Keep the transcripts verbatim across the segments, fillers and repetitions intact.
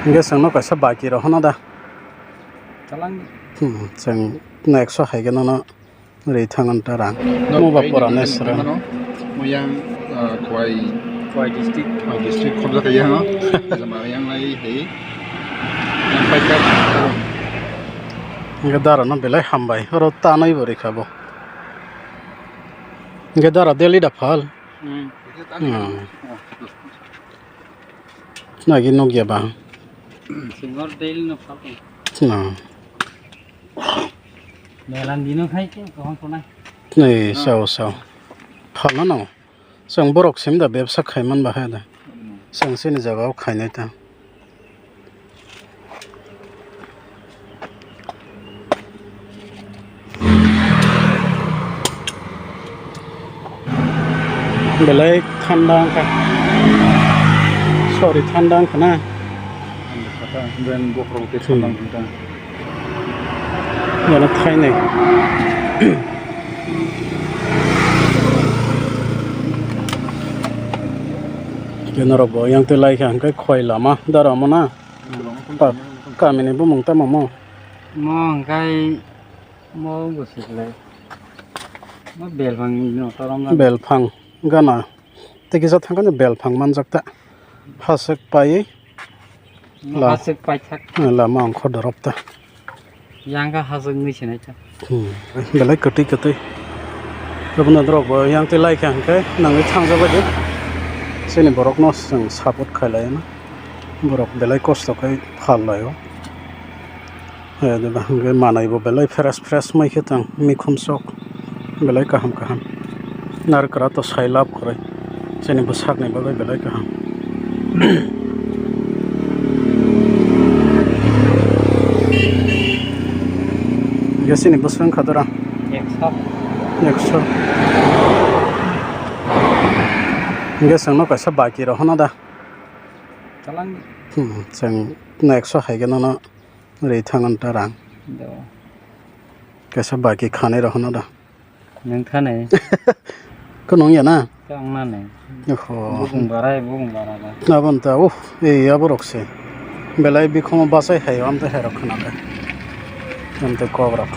Hingke chwngno kaisa baki rok hwnna da. Talang. Hmm, chwng no ekso hai khe nono rwi thangna ta rang. Mo ba pora ne sra. Moyang, ah, Khowai. Khowai district. Khowai district khobjak khe yang no. Jama yang lai hei. Yang pai kar. Hingke dara no belai hambai. Oro tanwi bo rikha bo. Hingke dara daily da phal. Hmm. Hmm. Nagi nukya ba. Singor daily no phal. Hmm. Melan dino khai ke, kaham tonai. Nei, sao, sao. Phalna nango. Chwng borok sim da bebsa khaiman bahai da. Chwng chini jagao khainai ta. Belai thanda wngkha. Sorry, thanda wngkha na. Thanda wngkha ta, ben bokhorok tei thanda wngkha ta. Bono thainwi. Norok bo yang twi lai kha hwnkhe khoi lama dara omo na. Kamini bumung tamo mo? Mo hwnkhe mo bwswk le. Mo belphang no torom. Belphang gana. Tei kisa thangkhe belphang manjak ta. Haswk paiwi. La- Haswk paithak. Lama ongkho dorop ta. Yang kha haswk nwi sinai ta. Hmm. Belai kwtwi kwtwi. Rwbwna norok bo yang twi lai kha hwnkhe nangwi thangjak bai di. Chini borokno chwng support khai lai no. Borok belai kosto khe phal lai o. Hai, hwnkhe manai bo belai fresh fresh mai khe tong, mikhum sok, belai kaham kaham. Narikra to sai lab kwrwi, chini bwsakni bagwi belai kaham. Hwnkhe chini bwswk wngkha dara? Ekso. Ekso. Hwnkhe chwngno kaisa baki rw hwnna da? Talang. Hmm, chwng ekso hai khe nono. Rwi thangna ta rang. Do. Kaisa baki khanai rok hwnna da. Nwng thani. Khe nung ya na? Khe wng nani. Oho. Bukung barai, bukung bara ba. Aboni ta, uh, ei abo rok se. Belai bikhomo bachai hai, amtwi hai rok khna khe. Amtwi kok rok.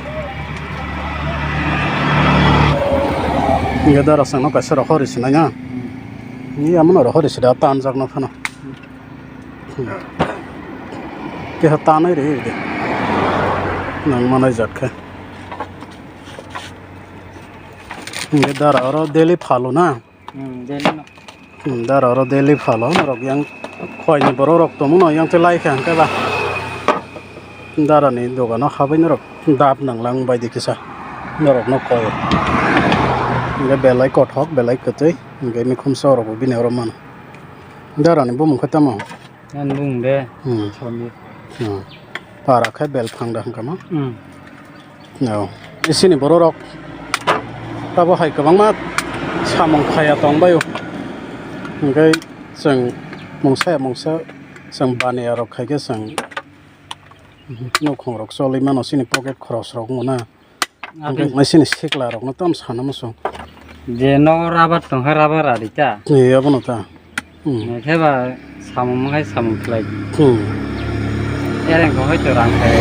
Nge da rok sangno kaisa rok hori sinai na. Hmm. Ni amo no rok hori sida tanjak no phano. Keha tanai re de. Nang manai jat khe. Hingke dara oro daily phalo na? Hmm, daily no. Hmm, dara oro daily phalo. Norok yang khoi ni borok rok tongmo no yang te lai kha hingke ba. Dara ni dogano habai norok dap nang lang bai di kisa. Norok no khoi. Hingke belai kothok, belai kwtwi. Hingke mikhum sa rok bo bini oro mano. Dara ni bumung khe tamo? Ani bumung de. Hmm. Somir. Hmm. Para khe belphang da hwnkha ma? Hmm. No. Isini borok rok tabo hai kwbangma samung khaya tong bai o. Hwnkhe chwng mungsa ya mungsa chwng baniya rok khai khe chwng nukhung rok choli mano chini pocket khoros rok wngmano. Aboni- Hwnkhe sini sikla rokno tamo sana muchung. Je nogo rubber tongkha, rubber radi ta. Ni abono ta. Hmm. Hwnkhe ba samung mankhai samung khlai. Hmm. Ereng kok hai to rang khai.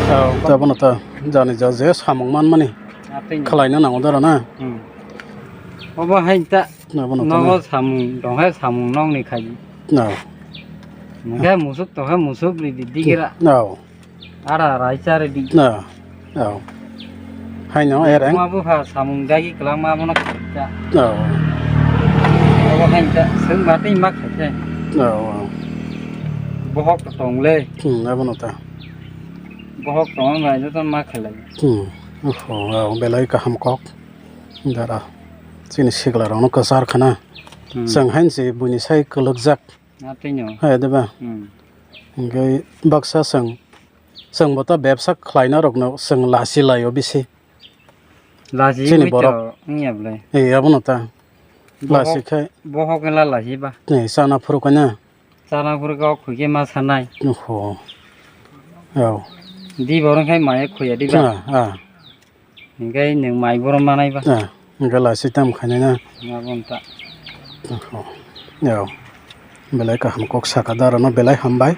Tao, tao abono ta. Jani ja je samung manmani. Atwini. Khlaina nango dara na. Hmm. Obo hai ta. Abono ta nogo na. Samung tongkha samung nokni khai. Na. Hwnkhe musuk tongkha musuk ridi digira. Na. Ara raisa redi. Na, oh. Haino ereng. Ma bupha samung dagi kwlangma abono khaikha. Oh. Abo haikha, swng batwi ma khaikha. Oh, oh. Bohok to tongle. Hmm, abono ta. Bohok tongma bai joto ma khailai. Hmm. Oho, oh, belai kaham kok. Dara. Chini sikla rokno kwchar khana. Hmm. Chwng hain se buini sai kwlwkjak. Na tino. Hai de ba. Hmm. Hingke baksa chwng, chwng bo ta bebsa khlaina rokno chwng lachi laio bisi. Lachi chini ui borok. To wngya bwle. Ei, abono ta. Bohok, lachi khai. Bohok wngla lachi ba. Ei, chana phuru kaina. Chana phuru kok khuike ma sanai. Oho. Yao. Di borok khai maya khuya di ba. Ah, ah. Hingke nwng mai borom manai ba. Ah, hingke lachi tam khainai na. Abo wngkha. Oho. Yao. Belai kaham kok saka da rano belai hambai.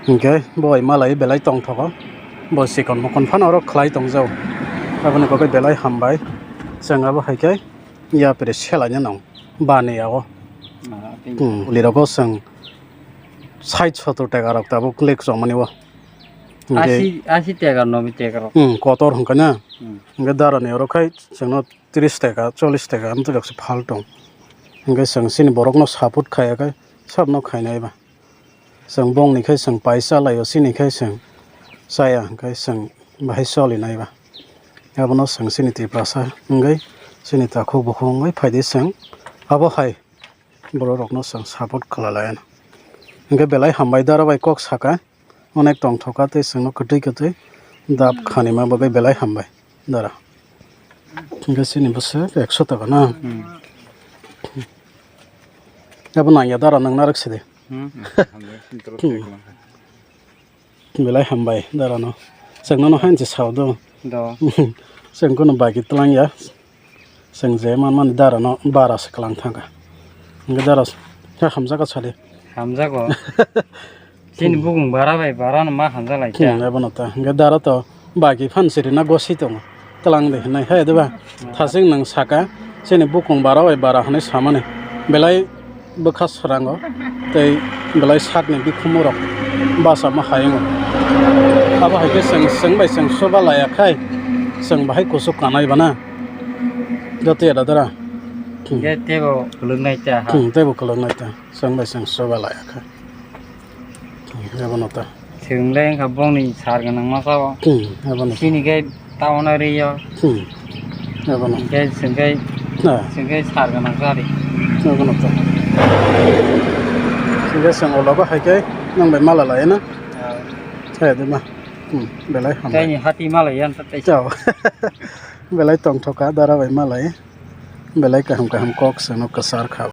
Hinkhe bo bai malai belai tongthogo. Bo chikon mokon phano oro khlai tongjao. Aboni bagwi belai hambai. Chwng abo hai khe yapri selaina nang bani yago. Ah, tei Hmm, uli rogo chwng sait sotor teka rok tabuk lek chongmani o. Hinkhe Asi, asi teka, nobi teka rok. Hmm, kotor hwnkha na. Hmm. Hinkhe darani oro khai chwngno tris teka, chollis teka amtwi rok se phal tong. Hinkhe chwng chini borokno support khaiya khe sabno khainai ba. Chwng bongni khe chwng paisa laio, chini khe chwng chaya, hwnkhe chwng bahai cholinai ba. Abono chwng chini Tiprasa wngwi chini takhuk bukhuk wngwi phaidi chwng abo hai borok rokno chwng support khlai laino. Hinkhe belai hambai dara bai kok saka, onek tongthoka tei chwngno kwtwi kwtwi dap khanima bagwi belai hambai dara. Hinkhe chini bwswk ekso taka na. Hmm. Abo nangya dara nang narwk sidi. Hmm. Belai hambai darano. Chwng nono hain se sao do. Do. Chwng kono bagi twlang ya. Chwng je man mani darano bara se kwlang thangkha. Hinkhe dara khe hamjak sadi. Hamjago. Chini bukung bara bai bara no ma hamjak lai Hmm, kha. Ebono ta. Hinkhe dara to bagi phan siri na gosi tongo. Twlang de hinai hai de ba. Thasing nang saka chini bukung bara bai bara hinui samani. Belai bwkha srango tei belai sakni bikhumu rok bachama hayungo. Abo hai khe chwng, chwng bai chwng soba laya khai chwng bahai kuchuk kanai bana. Joto ya dadara. Hinkhe tebo kwlwknai ta ha. Hmm, tebo kwlwknai ta. Chwng bai chwng soba laya khai. Hmm, ebono ta. Chwng le wngkha bongni sar gwnang masa o. Hmm, ebono. Chini khe Taono rio. Hmm. Abono. Hingke sengke, Ah. sengke sar gwnang sari. Abono to. Hingke seng ologo hai khe nang bai mala lai na. Ah. Hai de ma. Hmm. Belai hambai. Tei ni hati mala yan ta tei. Chao. Belai tongthoka dara bai malai. Belai kaham kaham kok seno kwchar kha.